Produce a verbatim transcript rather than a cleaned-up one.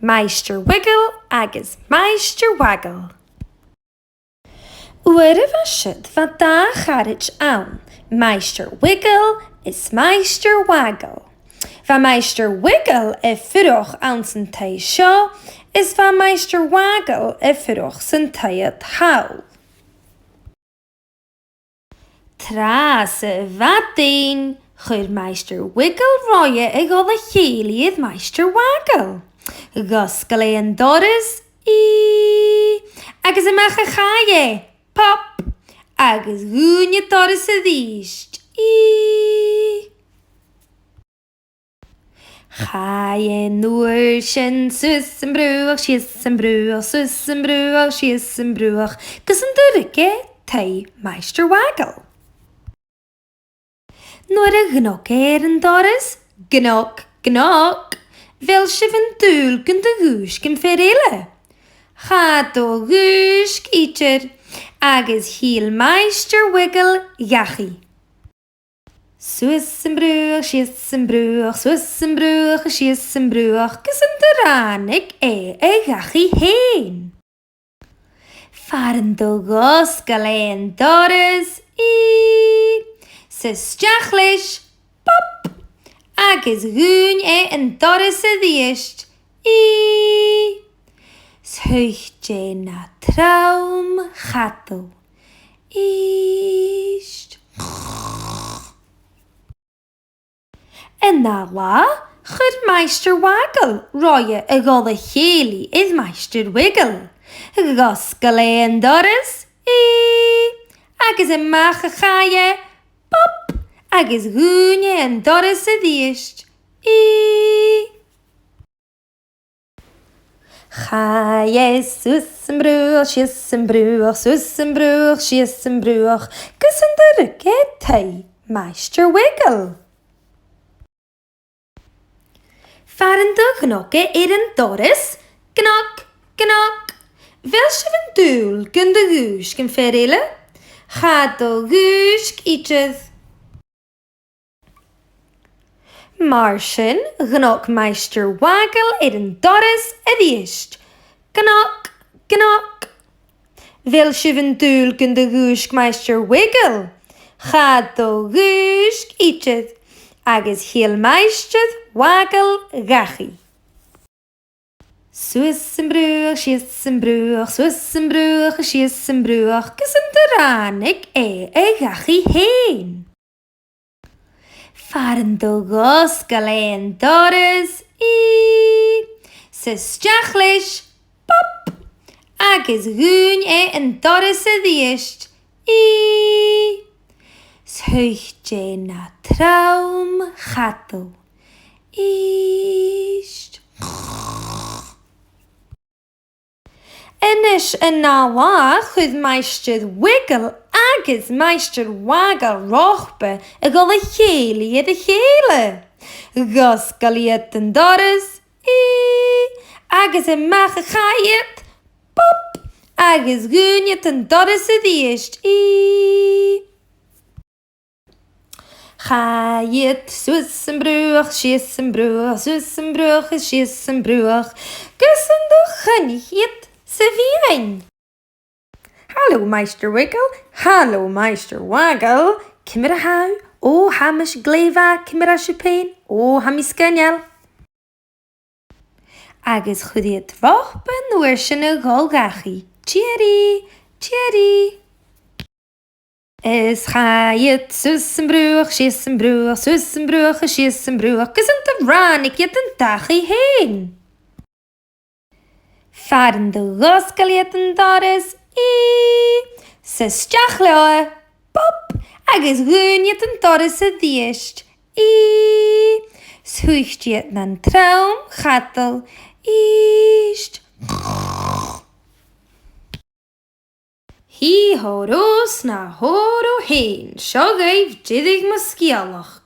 Maighstir Wiggle agus Maighstir Waggle. Uair a bha siud bha dà charaid ann, Maighstir Wiggle is Maighstir Waggle. Bha Maighstir Wiggle a' fuireach anns an taigh seo, is bha Maighstir Waggle a' fuireach san taigh ud thall. Tràth sa mhadainn, chuir Maighstir Wiggle roimhe a dhol a chèilidh air Maighstir Waggle. Dh'fhosgail e an doras, ì, agus a-mach a chaidh e, pop, agus dhùin e an doras a-rithist, ì. Chaidh e an uair sin suas am bruach, sìos am bruach, suas am bruach, sìos am bruach, gus an do ràinig e taigh Maighstir Waggle. Nuair a ghnog e air an doras, gnog, gnog, bheil sibh an dùil gun do dhùisg am fear eile? Cha do dhùisg idir, agus thill Maighstir Wiggle dhachaigh. Suas am bruach, sìos am bruach, suas am bruach, sìos am bruach, gus an do ràinig e e dhachaigh fhèin. Far an do dh'fhosgail e an doras, ì, 's a-steach leis, pop, agus dhùin e an doras a-rithist, ì. 'S thuit e na trom chadal. Ist. An ath latha, chuir Maighstir Waggle roimhe a dhol a chèilidh air Maighstir Wiggle. Dh'fhosgail e an doras, ì, agus a-mach a chaidh e, pop, agus dhùin e an doras a-rithist, ì. Chaidh e suas am bruach, sìos am bruach, suas am bruach, sìos am bruach, gus an do ràinig e taigh Maighstir Wiggle. Far an do ghnug e air an doras, gnog, gnog, bheil sibh an dùil gun do dhùisg am fear eile? Cha do dhùisg idir. Mar sin, ghnug Maighstir Waggle air an doras a-rithist. Gnog, gnog. Bheil sibh an dùil gun do dhùisg Maighstir Wiggle? Cha do dhùisg idir, agus thill Maighstir Waggle dhachaigh. Suas am bruach, sìos am bruach, suas am bruach, sìos am bruach, gus an do ràinig e e dhachaigh fhèin. Far an do dh'fhosgail e an doras, ì, 's a-steach leis, pop, agus dhùin e an doras a-rithist, ì. 'S thuit e na trom chadal. Ist. A-nis an ath latha chuir Maighstir Wiggle agus Maighstir Waggle romhpa a dhol a chèilidh air a chèile. Dh'fhosgail iad an doras, ì, agus a-mach a chaidh iad, pop, agus dhùin iad an doras a-rithist, ì. Chaidh iad suas am bruach, sìos am bruach, suas am bruach is sìos am bruach, gus an do choinnich iad sa mheadhan. Halò, Maighstir Wiggle, halò, Maighstir Waggle, ciamar a tha sibh? Ò, tha mise glè mhath, ciamar a tha sibh fhèin? Ò, tha mi sgoinneil. Agus chuir iad romhpa an uair sin a dhol dhachaigh. Tìoraidh, tìoraidh. Is chaidh iad suas am bruach, sìos am bruach, suas am bruach is sìos am bruach, gus an do ràinig iad an dachaigh fhèin. Far an do dh'fhosgail iad an doras, ì, 's a-steach leotha, pop, agus dhùin iad an doras a-rithist, ì, 's thuit iad nan trom chadal, ist. Hì hò rò 's na hò rò fhèin, seo dhuibh deireadh mo sgeulachd.